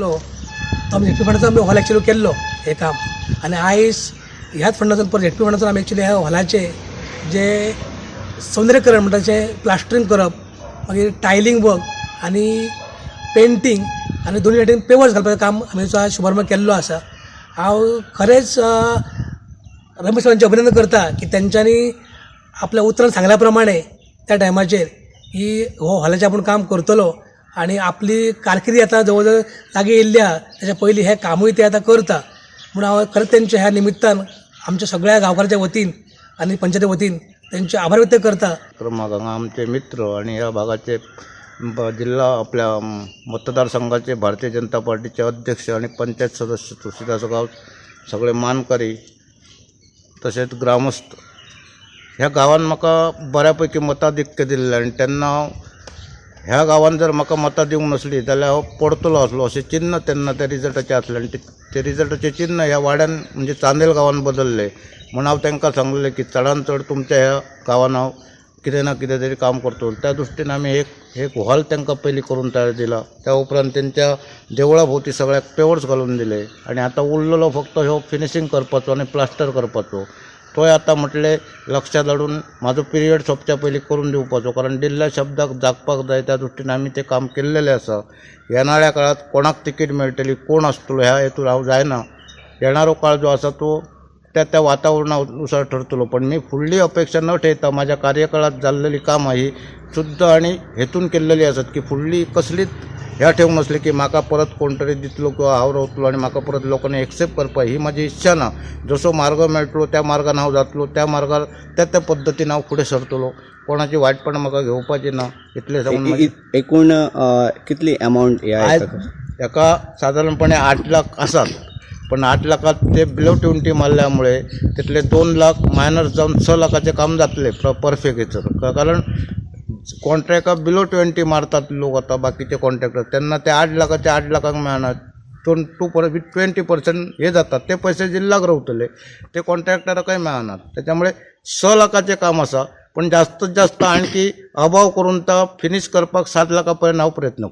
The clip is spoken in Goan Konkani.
तो आमी झेडपी फंडाचो आमी हॉल एक्चुअली केल्लो हें काम. आनी आयज ह्याच फंडाचो परत झेडपी फंडाचो आमी एक्चुअली ह्या हॉलाचें जें सौंदर्यकरण म्हणटा तें प्लास्टरींग करप, मागीर टायलींग वर्क आनी पेंटींग आनी दोनूय सायडीन पेवर्स घालपाचें काम आमी आज शुभारंभ केल्लो आसा. हांव खरेंच रमेश सरांचें अभिनंदन करता की तेंच्यांनी आपल्या उतरान सांगल्या प्रमाणे त्या टायमाचेर की हो हॉलाचें आपूण काम करतलो आनी आपली कारकिर्दी आतां जवळ जवळ लागीं येयल्ली आहा, तेच्या पयलीं हें कामूय ते आतां करता म्हूण हांव खरेंच तेंच्या ह्या निमित्तान आमच्या सगळ्या गांवकाराच्या वतीन आनी पंचायती वतीन तेंचे आभार व्यक्त करता. क्रमांक हांगा आमचे मित्र आणि ह्या भागाचे जिल्हा आपल्या मतदारसंघाचे भारतीय जनता पार्टीचे अध्यक्ष आणि पंचायत सदस्य तुळशीदास गाव, सगळे मानकरी तशेंच ग्रामस्थ, ह्या गांवान म्हाका बऱ्यापैकी मताधिक्य दिल्लें आनी तेन्ना हांव ह्या गांवान जर म्हाका मतां दिवंक नासलीं जाल्यार हांव पडतलो आसलो अशें चिन्न तेन्ना त्या रिजल्टाचें आसलें आनी ते रिजल्टाचें चिन्न ह्या वाड्यान म्हणजे चांदेल गांवान बदललें. म्हूण हांव तांकां सांगलें की चडान चड तुमच्या ह्या गांवान हांव कितें ना कितें तरी काम करतलो. त्या दृश्टीन आमी एक एक हॉल तांकां पयलीं करून तयार दिला. त्या उपरांत तेंच्या देवळा भोंवती सगळ्याक पेवर्स घालून दिले आनी आतां उरलेलो फक्त हो फिनिशींग करपाचो आनी प्लास्टर करपाचो. तोय आतां म्हटलें लक्षात हाडून म्हाजो पिरियड सोंपच्या पयलीं करून दिवपाचो, कारण दिल्ल्या शब्दाक जागपाक जाय. त्या दृश्टीन आमी तें काम केल्लेलें आसा. येणाऱ्या काळांत कोणाक तिकीट मेळटली, कोण आसतलो ह्या हेतून हांव जायना. येणारो काळ जो आसा तो त्या त्या वातावरणानुसार ठरतलो, पण मी फुडली अपेक्षा न ठेयता माझ्या कार्यकाळात जाल्लेली कामां ही शुद्ध आनी हेतून केल्लेली आसात की फुडली कसलीच ह्या ठेवूंक नासली की म्हाका परत कोण तरी दितलो किंवा हांव रावतलो आनी म्हाका परत लोकांनी एक्सेप्ट करपाक, ही म्हाजी इच्छा ना. जसो मार्ग मेळटलो त्या मार्गान हांव जातलो, त्या मार्गार त्या त्या पद्दतीन हांव फुडें सरतलो. कोणाची वायटपणां म्हाका घेवपाची ना इतलें सांगून एकूण कितली अमावंट ह्या आयज हेका? हेका सादारणपणे 8 लाख आसात, पण 8 लाखात ते बिलो 20 मारल्यामुळे तितले 2 लाख मायनस जावन 6 लाखाचें काम जातलें परफेक्ट हेचर, कारण कॉन्ट्रॅक्टाक बिलो 20 मारतात लोक आतां बाकीचे कॉन्ट्रॅक्टर. तेन्ना ते 8 लाखाचे 8 लाखांक मेळना, दोन टू पर विथ 20% हे जातात, ते पयशे जिल्ल्याक रावतले, ते कॉन्ट्रॅक्टराकय मेळनात. त्याच्यामुळे 6 लाखाचें काम आसा, पण जास्तीत जास्त आणखी अभाव करून तो फिनीश करपाक 7 लाखा पर्यंत हांव प्रयत्न करतलो.